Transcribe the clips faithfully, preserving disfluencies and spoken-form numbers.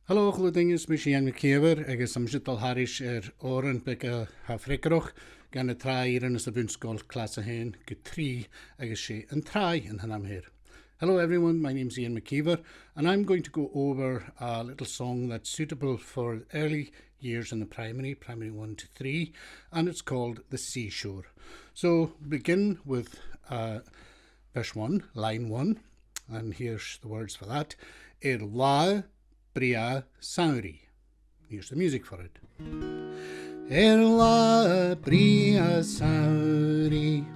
Hello, a h-uile duine, is mise Iain MacÌomhair, agus tha mise a' dol thairis air òran beag a tha freagarrach dha na tràth-ìrean anns a' bhun-sgoil, clas a h-aon gu trì, agus 's e An Tràigh an t-ainm a th' air. Hello everyone, my name's Iain MacÌomhair, and I'm going to go over a little song that's suitable for early years in the primary, primary one to three, and it's called The Seashore. So begin with uh, verse one, line one, and here's the words for that. Air latha brèagha samhraidh. Here's the music for it. Air latha brèagha samhraidh.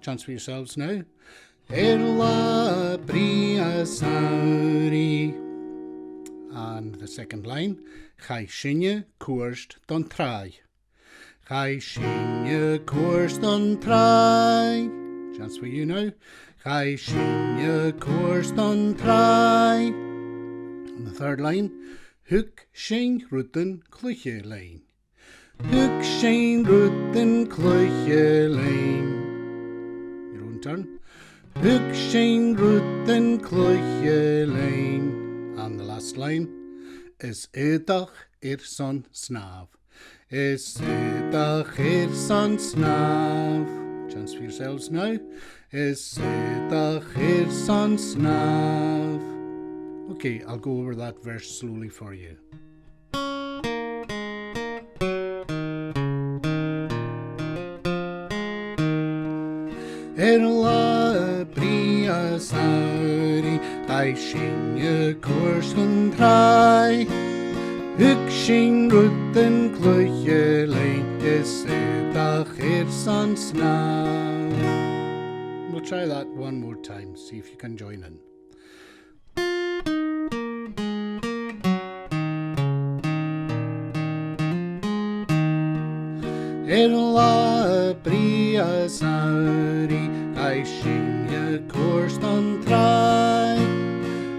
Chance for yourselves now. Air latha brèagha samhraidh. And the second line. Chaidh sinne cuairt don tràigh. Chaidh sinne cuairt don tràigh. Chance for you now. Chaidh sinne cuairt don tràigh. And the third line. Thug sinn rudan cluiche leinn. Thug sinn rudan cluiche leinn. Your own turn. Thug sinn rudan cluiche leinn. And the last line. Is aodach airson snàmh. Is aodach airson snàmh. Chance for yourselves now. Is aodach airson snàmh. Okay, I'll go over that verse slowly for you. Air latha brèagha samhraidh, chaidh sinne cuairt don tràigh. Thug sinn rudan cluiche leinn, is aodach airson snàmh. We'll try that one more time, see if you can join in. Air latha brèagha samhraidh, chaidh sinne cuairt don tràigh.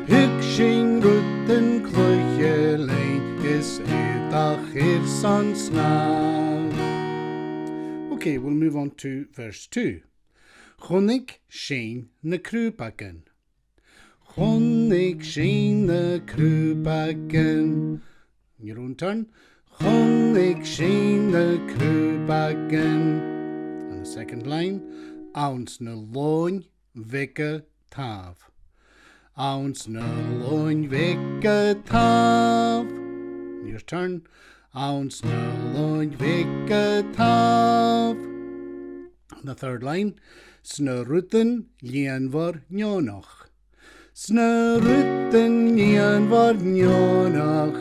Thug sinn rudan cluiche leinn, is aodach airson snàmh. Okay, we'll move on to verse two. Chunnaic sinn na crùbagan. Chunnaic sinn na crùbagan. Your own turn. Chunnaic sinn na crùbagan. And the second line. Anns na lòin bheaga tàmh. Anns na lòin bheaga tàmh. Your turn. Anns na lòin bheaga tàmh. And the third line. Sna rudan lìonmhor neònach. Sna rudan lìonmhor neònach.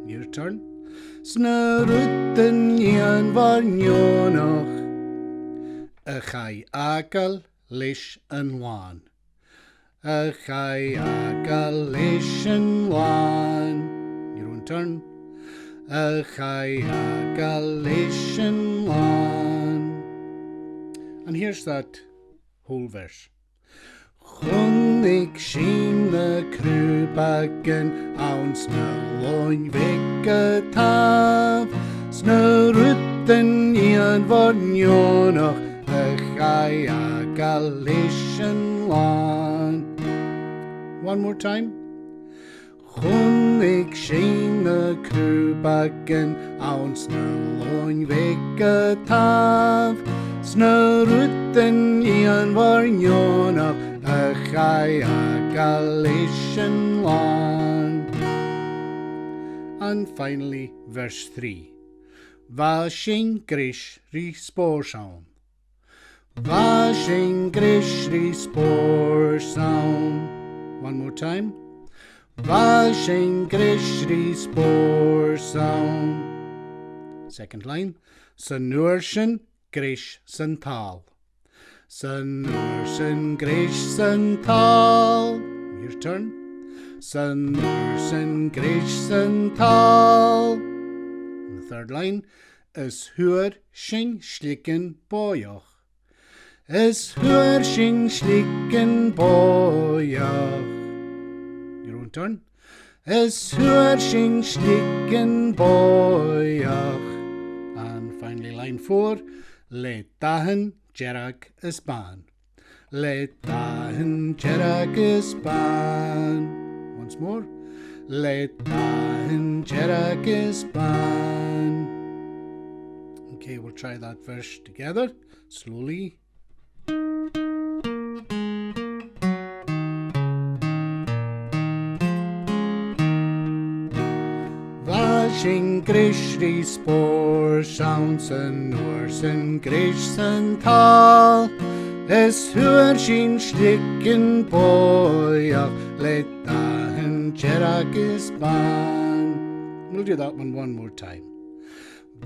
Your turn. Sna rudan lìonmhor neònach. A chaidh fhàgail leis an làn. A chaidh fhàgail leis an làn. Your own turn. A chaidh fhàgail leis an làn. And here's that whole verse. Chunnaic sinn na crùbagan anns na lòin bheaga tàmh, sna rudan lìonmhor neònach a chaidh fhàgail leis an làn. One more time. Chunnaic sinn na crùbagan anns na lòin bheaga tàmh, sna rudan lìonmhor neònach a chaidh fhàgail leis an làn. And finally, verse three. Bha sinn greis ri spòrs ann. Bha sinn greis ri spòrs ann. One more time. Bha sinn greis ri spòrs ann. Second line. San uair sin greis san tàl. San uair sin greis san tàl. Your turn. San uair sin greis san tàl. And the third line. Is fhuair sinn sligean bòidheach. Is fhuair sinn sligean bòidheach. Your own turn. Is fhuair sinn sligean bòidheach. And finally, line four. Le dathan dearg is bàn. Le dathan dearg is bàn. Once more. le dathan dearg is bàn. Okay, we'll try that verse together, slowly. Bha sinn greis ri spòrs anns an uair sin, greis san t-sabhal, is fhuair sinn sligean bòidheach le dathan dearg is bàn. We'll do that one one more time.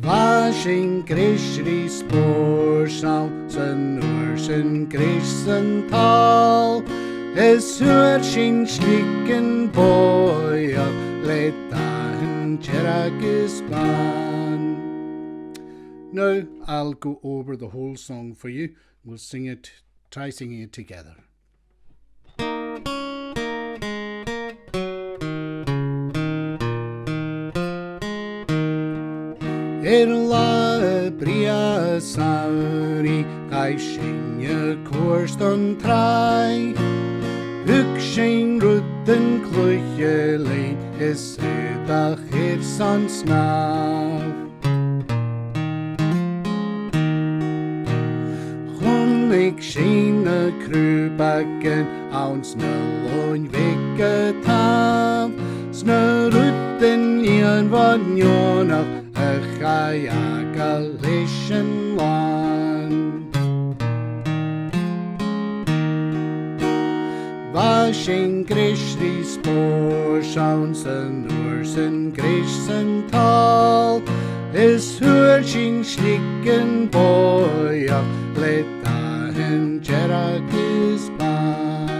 Bha sinn greis ri spòrs anns an uair sin, greis san t-sabhal, is fhuair sinn sligean bòidheach le dathan dearg is bàn. Now, I'll go over the whole song for you. We'll sing it, try singing it together. Air latha brèagha samhraidh, chaidh sinne cuairt an tràigh. Thug sinn rudan cluiche leinn is aodach airson snàmh. Chunnaic sinn na crùbagan anns na lòin bheaga tàmh, 's na rudan iomchaidh neònach a chaidh fhàgail leis an làn. Bha sinn greis ri spòrs anns an uair sin, greis san t-sabhal, is fhuair sinn sligean bòidheach le dathan dearg is bàn.